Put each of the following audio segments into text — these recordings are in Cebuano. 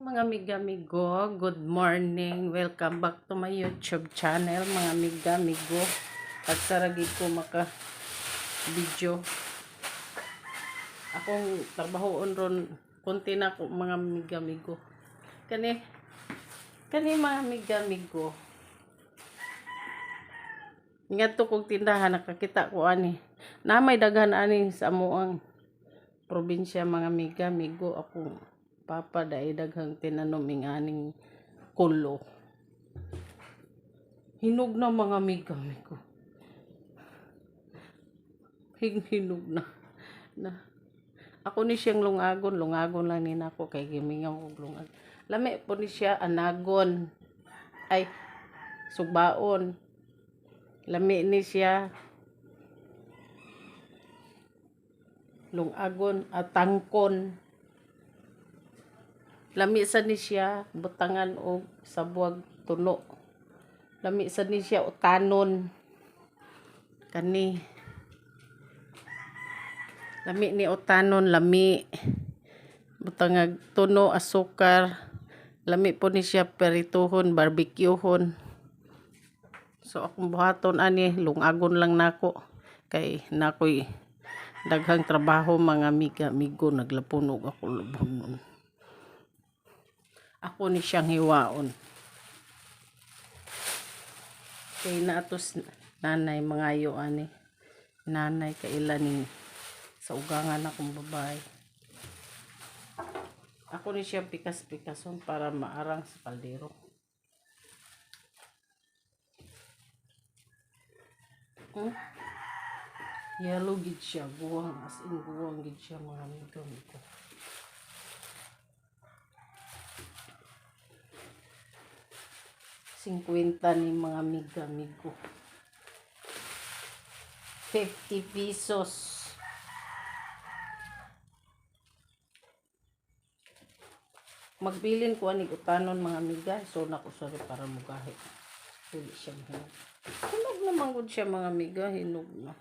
Mga amiga-amigo, good morning. Welcome back to my YouTube channel, mga amiga-amigo. Pagsaragi ko maka video. Akong trabahoon ron, konti na ako, mga amiga-amigo. Kani kani, mga amiga-amigo. Ngadto kog tindahan, nakakita ko ani. Na may daghan ani sa amoang probinsya, mga amiga-amigo. Akong papa dai daghang tinanom ing aning kulo. Hinog na, mga amiga-amigo. Hinog na. Na. Ako ni siyang lungagon, lungagon lang ni nako kay gimingaw og lungag. Lami po ni siya anagon. Ay, sugbaon. Lami ni siya lungagon at tangkon. Lami sa ni siya butangan og sabuag tuno. Lami sa ni siya utanon. Kani. Lami ni utanon, lami. Butangag tuno, asukar. Lami po ni siya perituhon, barbecuehon. So akong buhaton ani, lungagon lang nako kay nakoy daghang trabaho, mga amiga, amigo, naglapunog ako lubon. Ako ni siyang hiwaon. Kay naatos nanay mangayo ani. Nanay kaila ni sa ugangan akong babae. Ako ni siya pikas-pikason para maarang sa kaldero. Yellow gid siya, guwang, as in guwang gid siya, mga amigo ko. 50 ni, mga amiga, amigo. 50 pesos. Magbilin ko ani utanon, mga amiga. So nako, sorry, para mugahi. Dili siya mahinog. Hinog naman gud siya, mga amiga, hinog na.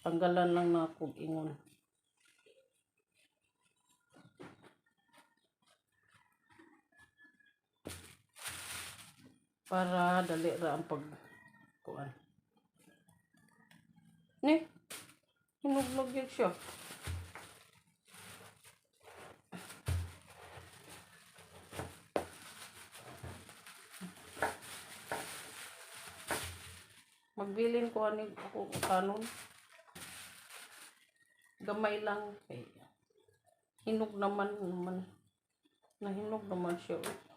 Tanggalan lang na akong ingon. Para dali ra ang pag kuan. Ni hinog na gyud siya. Magbilin ko ani ako utanon. Gamay lang kay hinog naman naman. Nahinog naman siya. Oh.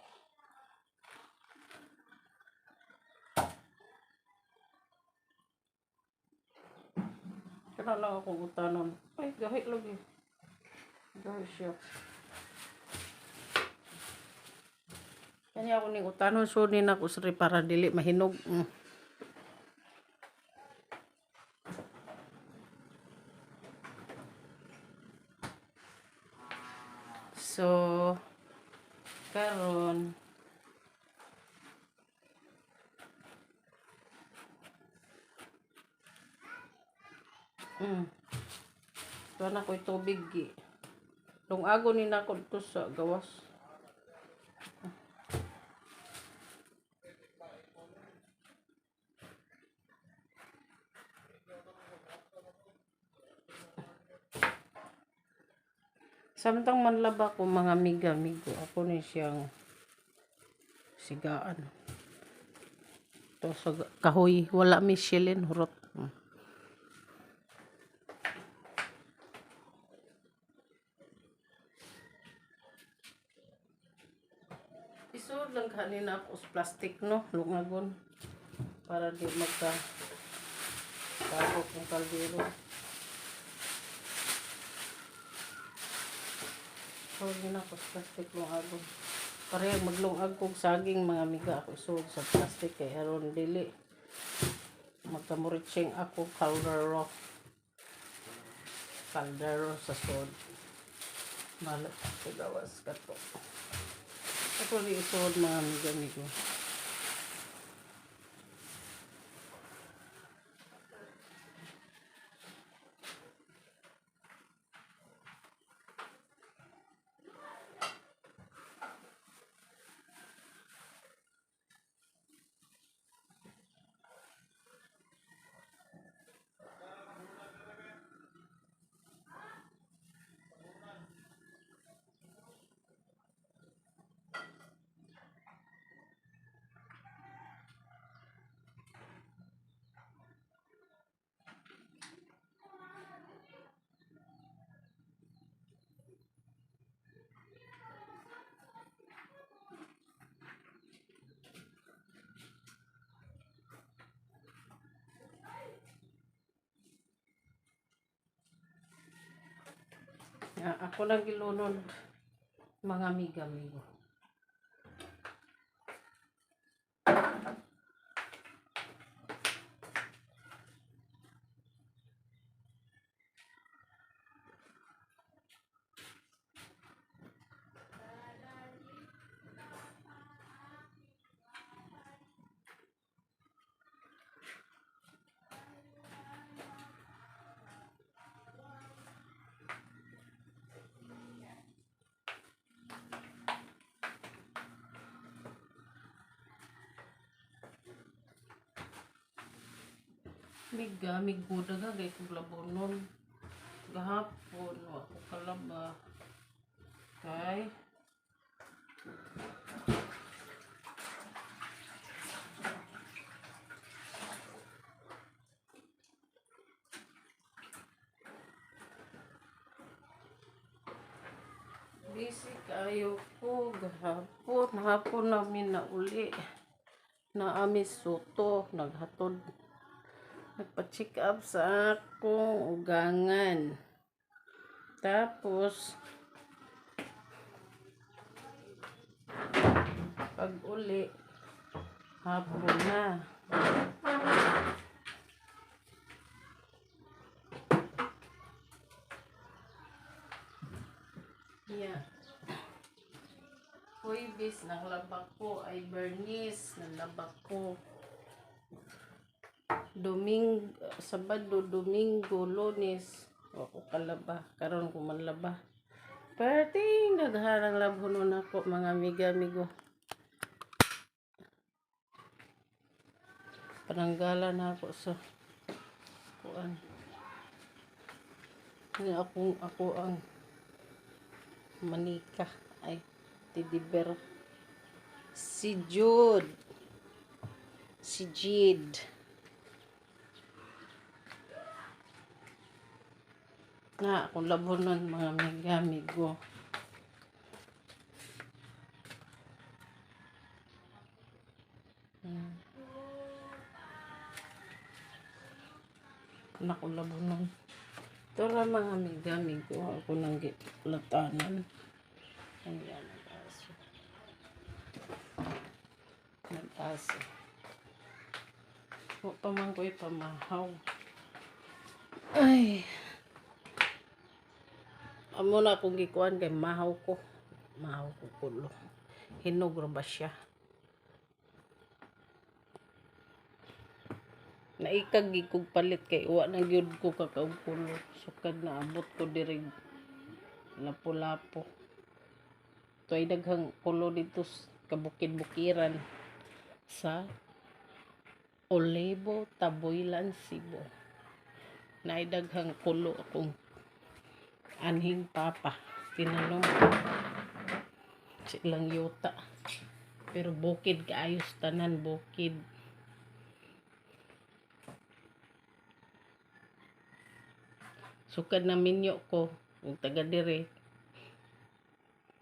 Kana lang akong utanon. Ay, gahi lagi. Gahi siya. Kanya ako ning utanon, so ni na ko sri para dili mahinog. So, karon Tuwa na ko'y tubig gi. Lungago ni nako dito sa gawas. Samtang manlaba ko, mga amiga, amigo, ako ni siyang sigaan. To sa kahoy, wala Michelin, hurot. Isuod lang kanina ako sa plastic, no, lungagon. Para di magka tabok ng kaldero. Isuod din ako sa plastic lungagon. Pareha maglungag kog saging, mga amiga, ako isuod sa plastic kay aron dili magkamuritsing ako kaldero. Kaldero sa sod. Malat sa gawas ka to. Ako rin isuod, mga amiga, amigo. Ya, ako lang gilunod, mga amiga-amigo. Miga, migo daga kay kog labonon. Gahapon, wa ko kalaba. Kay busy kayo ko gahapon. Hapon namin na uli. Na ami soto, naghatod. Nagpa-check up sa akong ugangan. Tapos, pag uli, hapon na. Yeah. Huwebes ng laba ko ay Bernice ng laba ko. Domingo, Sabado, Domingo, Lunes. Wa ko kalaba. Karon ko manlaba. Perting nagharang labhonon ako, mga amiga amigo. Pananggalan na ako sa kuan. Ni akong ako ang manika ay teddy bear. Si Jude. Si Jade. Na, akong labhonon, mga amiga amigo. Naku, labhonon. Ito ra, mga amiga amigo. Ako nang gilatanan. Ayan, nag-aso. Nag-aso. Wa pa man ko'y pamahaw. Ay. Amo na akong gikuan kay mahaw ko. Mahaw ko kulo. Hinog ra ba siya? Naikag gid kog palit kay wa na gyud ko kakaog kulo. Sukad na abot ko diri lapo-lapo. Tuay daghang kulo dito sa kabukid-bukiran sa Olivo, Tabuelan, Cebu. Naay daghang kulo akong anhing papa. Tinanom sa ilang yuta. Pero bukid kaayos tanan, bukid. Sukad na minyo ko ug taga diri.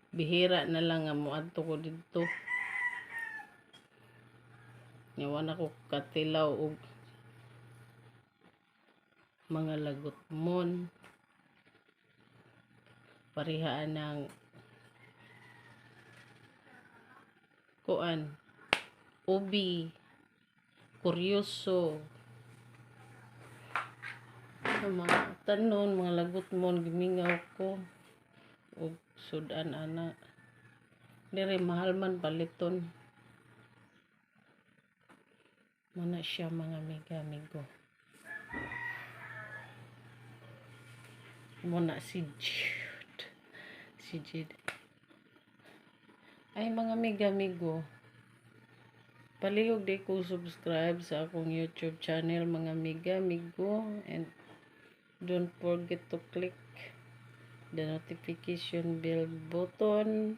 Bihira na lang nga moadto ko didto. Nga wa na ko katilaw og mga lagutmon. Parihaan ng kuan, ubi, kuryoso, ang mga tanon, mga lagutmon, gimingaw ko og sudan ana. Dire mahal man paliton. Muna siya, mga amiga amigo. Muna si Jude. Si Jude. Ay, mga amiga amigo. Palihog di ko subscribe sa akong YouTube channel, mga amiga amigo, and don't forget to click the notification bell button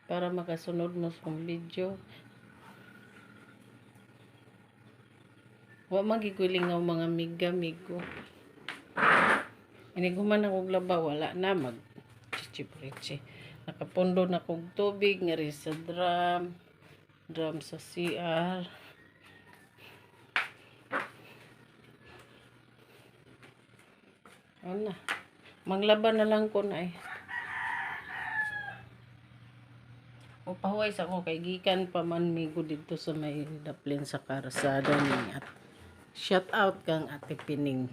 para makasunod mo sa akong video. Wa magigulingaw, mga amiga amigo. Inig human akong laba, wala na mag chichiprichi. Nakapundo na kog tubig ngari sa drum, drum sa CR. Ano na? Manglaba na lang ko na eh. O pahuway sa ko kay gikan pa man migo dito sa may daplin sa karasada ni at shout out kang Ate Pining.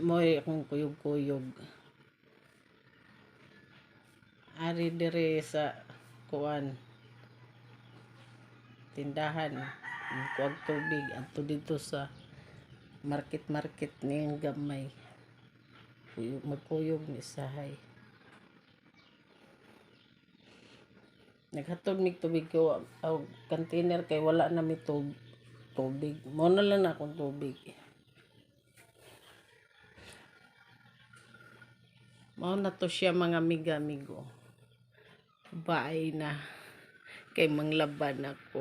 Moy akong kuyog-kuyog. Ari dire sa kuan tindahan, kuag tubig adto dito sa market market niyang gamay. Kuyog, magkuyog ni sahay. Naghatod mig tubig ko og container kay wala na mi tubig. Mo na lang na akong tubig. Mao na to siya, mga amiga amigo. Bye na. Kay manglaban ako.